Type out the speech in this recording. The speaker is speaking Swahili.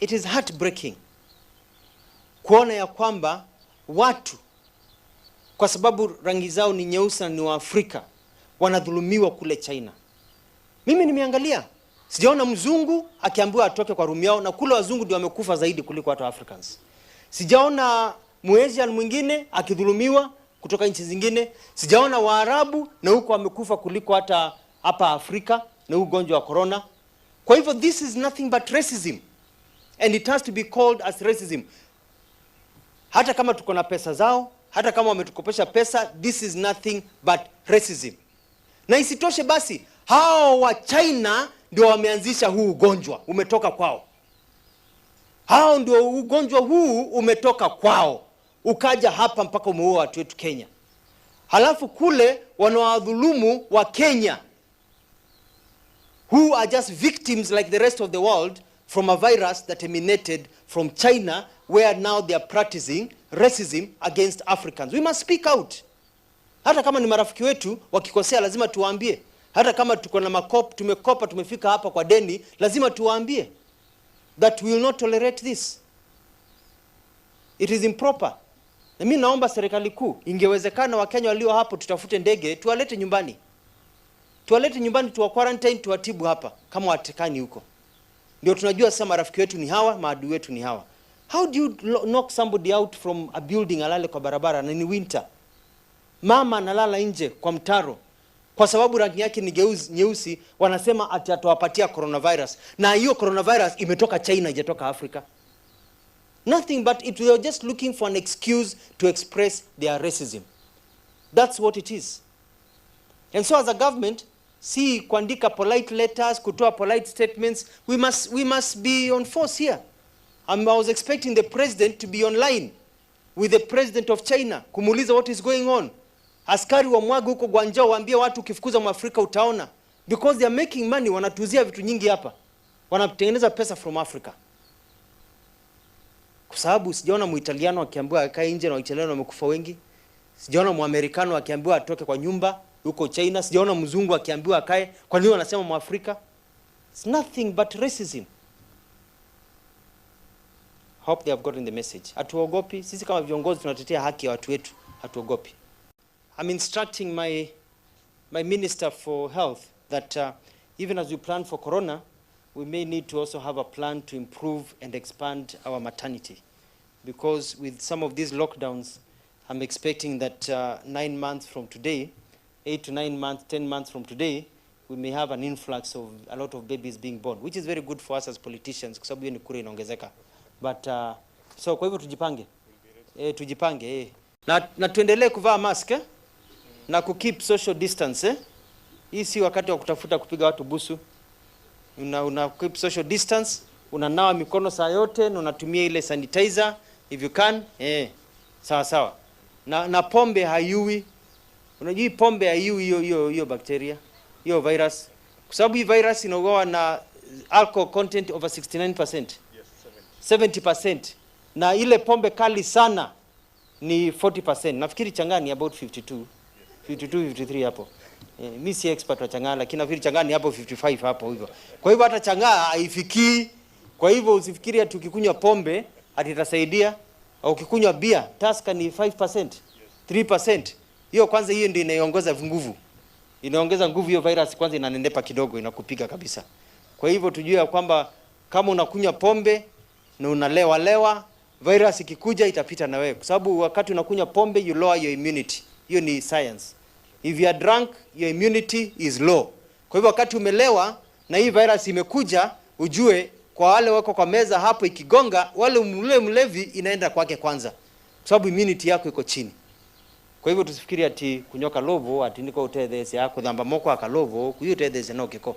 It is heartbreaking kuona ya kwamba watu kwa sababu rangi zao ni nyeusi na ni Waafrika wanadhulumiwa kule China. Mimi nimeangalia, sijaona mzungu akiambiwa atoke kwa room yao, na kule wazungu ndio wamekufa zaidi kuliko hata Africans. Sijaona Muasian mwingine akidhulumiwa kutoka nchi zingine. Sijaona Waarabu na huko wamekufa kuliko hata hapa Afrika na ugonjwa wa corona. Kwa hivyo this is nothing but racism, and it has to be called as racism. Hata kama tuko na pesa zao, hata kama wametukopesha pesa, this is nothing but racism. Na isitoshe basi, hao wa China ndio wameanzisha huu ugonjwa, umetoka kwao. Hao ndio ugonjwa huu umetoka kwao, ukaja hapa mpaka umeua watu wetu Kenya. Halafu kule wanawadhulumu wa Kenya, who are just victims like the rest of the world from a virus that emanated from China, where now they are practicing racism against Africans. We must speak out. Hata kama ni marafiki wetu wakikosea lazima tuwaambie. Hata kama tuko na makop, tumekopa, tumefika hapa kwa deni, lazima tuwaambie that we will not tolerate this. It is improper. Na mimi naomba serikali kuu, ingewezekana Wakenya walio hapo tutafute ndege tuwalete nyumbani. Tuwalete nyumbani, tuwa quarantine, tuwatibu hapa kama watekani huko. Ndio tunajua sasa marafiki wetu ni hawa, maadui wetu ni hawa. How do you knock somebody out from a building alale kwa barabara na ni winter? Mama analala nje kwa mtaro kwa sababu rangi yake ni nyeusi, wanasema ati atawapatia coronavirus. Na hiyo coronavirus imetoka China, haijatoka Africa. Nothing but it, they are just looking for an excuse to express their racism. That's what it is. And so as a government, si kuandika polite letters, kutoa polite statements, we must be on force here. I was expecting the president to be online with the president of China, kumuuliza what is going on. Askari wa mwaga huko Guangzhou waambie watu ukifukuza Mwafrika utaona. Because they are making money, wanatuuzia vitu nyingi hapa. Wanatengeneza pesa from Africa. Kwa sababu sijaona Muitaliano akiambiwa akae nje na Waitaliano wamekufa wengi. Sijaona Muamerikano akiambiwa atoke kwa nyumba huko China. Sijaona mzungu akiambiwa akae. Kwa nini wanasema Mwafrika? It's nothing but racism. Hope they have gotten the message. Hatuogopi. Sisi kama viongozi tunatetea haki ya watu wetu. Hatuogopi. I'm instructing my Minister for Health that even as we plan for corona, we may need to also have a plan to improve and expand our maternity. Because with some of these lockdowns, I'm expecting that 9 months from today, 8 to 9 months, 10 months from today, we may have an influx of a lot of babies being born, which is very good for us as politicians, kwa sababu hiyo ni kura inaongezeka. But so kwa hivyo tujipange. Tujipange. Na tuendelee kuvaa mask, Na ku keep social distance, Hii si wakati wa kutafuta kupiga watu busu. Una keep social distance, unanawa mikono saa yote na unatumia ile sanitizer if you can. Sawa sawa. Na pombe haiui. Unajua hii pombe haiui hiyo bacteria, hiyo virus. Kwa sababu hii virus inauawa na alcohol content over 69%. Yes, 70%. Na ile pombe kali sana ni 40%. Nafikiri chang'aa ni about 52. 52, 53 hapo. Mi si expert wa chang'aa, lakini nafikiri chang'aa ni hapo 55 hapo hivyo. Kwa hivyo hata chang'aa haifikii. Kwa hivyo usifikiri ati ukikunywa pombe ati itasaidia, au ukikunywa bia, Tusker ni 5%, 3%. Hiyo kwanza, hiyo ndio inaongeza nguvu. Inaongeza nguvu hiyo virus, kwanza inanenepa kidogo, inakupiga kabisa. Kwa hivyo tujue ya kwamba kama unakunywa pombe na unalewa lewa, virus ikikuja itapita na wewe. Kwa sababu wakati unakunywa pombe you lower your immunity. Hiyo ni science. If you are drunk, your immunity is low. Kwa hivyo wakati umelewa na hii virus imekuja, ujue kwa wale wako kwa meza hapo ikigonga, wale mlevi inaenda kwake kwanza. Kwa sababu immunity yako iko chini. Kwa hivyo tusifikiri ati kunyoka lovo ati niko utethese yako dhamba moko akalovo kuyutethese no kiko.